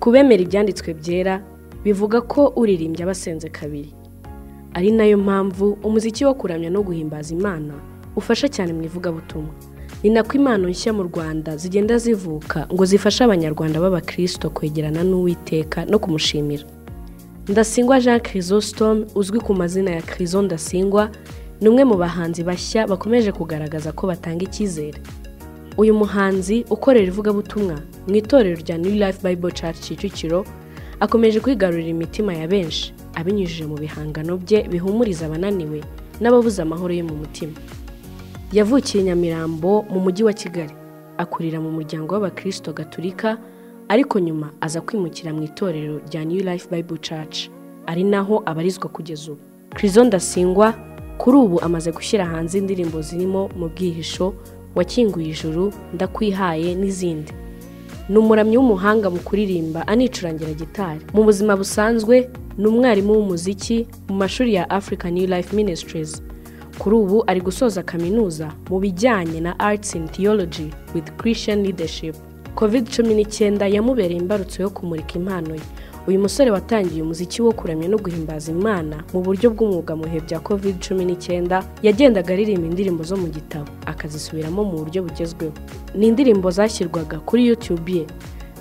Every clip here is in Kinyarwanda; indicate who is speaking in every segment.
Speaker 1: Ku bemera ibyanditswe byera, bivuga ko uririmbye aba asenze kabiri. Ari nayo mpamvu umuziki wo kuramya no guhimbaza Imana ufasha cyane mu ivugabutumwa. Ni nako impano nshya mu Rwanda zigenda zivuka ngo zifashe Abanyarwanda b'Abakristo kwegerana n'Uwiteka no kumushimira. Ndasingwa Jean Chrysostome uzwi ku mazina ya Chryso Ndasingwa ni umwe mu bahanzi bashya bakomeje kugaragaza ko batanga icyizere. Uyu muhanzi ukorera ivugabutumwa mu itorero rya New Life Bible Church Kicukiro akomeje kwigarurira imitima ya benshi abinyujije mu bihangano bye bihumuriza abananiwe n'ababuze amahoro yo mu mutima. Yavukiye i Nyamirambo mu mujyi wa Kigali, akurira mu muryango w'Abakristo Gatulika, ariko nyuma aza kwimukira mu itorero rya New Life Bible Church, ari naho abarizwa kugeza ubu. Chryso Ndasingwa kuri ubu amaze gushyira hanze indirimbo zirimo Mu Bwihisho, Wakinguye Ijuru, Ndakwihaye n'izindi. Ni umuramyi w'umuhanga mu kuririmba anicurangira gitari. Mu buzima busanzwe ni umwarimu w'umuziki mu mashuri ya Africa New Life Ministries. Kuri ubu ari gusoza kaminuza mu bijyanye na Arts in Theology with Christian Leadership. Covid-19 yamubereye imbarutso yo kumurika impano ye. Uyu musore watangiye umuziki wo kuramya no guhimbaza Imana mu buryo bw'umwuga mu bihe bya Covid-19, yagendaga aririmba indirimbo zo mu gitabo akazisubiramo mu buryo bugezweho. Ni indirimbo zashyirwaga kuri YouTube ye,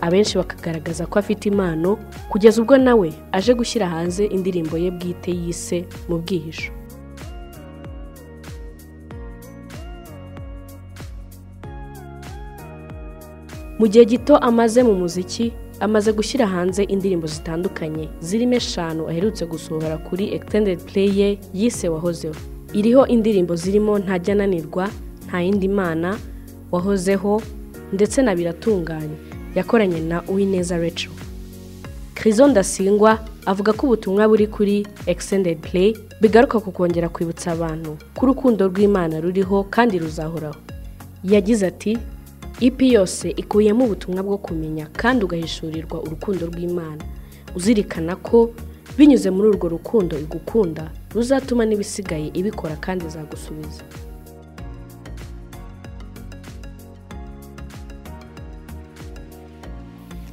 Speaker 1: abenshi bakagaragaza ko afite impano, kugeza ubwo nawe aje gushyira hanze indirimbo ye bwite yise Mu Bwihisho. Mu gihe gito amaze mu muziki, amaze gushyira hanze indirimbo zitandukanye zirimo 5 aherutse gusohora kuri Extended Play ye yise Wahozeho. Iriho indirimbo zirimo Ntajya Ananirwa, Nta Yindi Mana, Wahozeho ndetse na Biratunganye yakoranye na Uwineza Rachel. Chryso Ndasingwa avuga ko ubutumwa buri kuri Extended Play bigaruka ku kongera kwibutsa abantu ko urukundo rw'Imana ruriho kandi ruzahoraho. Yagize ati: EP yose ikubiyemo ubutumwa bwo kumenya kandi ugahishurirwa urukundo rw'Imana, uzirikana ko binyuze muri urwo rukundo igukunda ruzatuma n'ibisigaye ibikora kandi izagusubiza.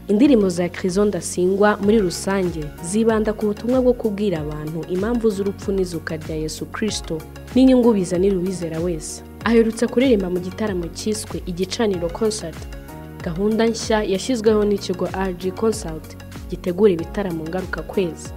Speaker 1: Indirimbo za Chryso Ndasingwa muri rusange zibanda ku butumwa bwo kubwira abantu impamvu z'urupfu n'izuka rya Yesu Kristo n'inyungu bizanira uwizera wese. Aherutse kuririmba mu gitaramo cyiswe Igicaniro Concert, gahunda nshya yashyizweho n'ikigo RG Consult gitegura ibitaramo ngarukakwezi.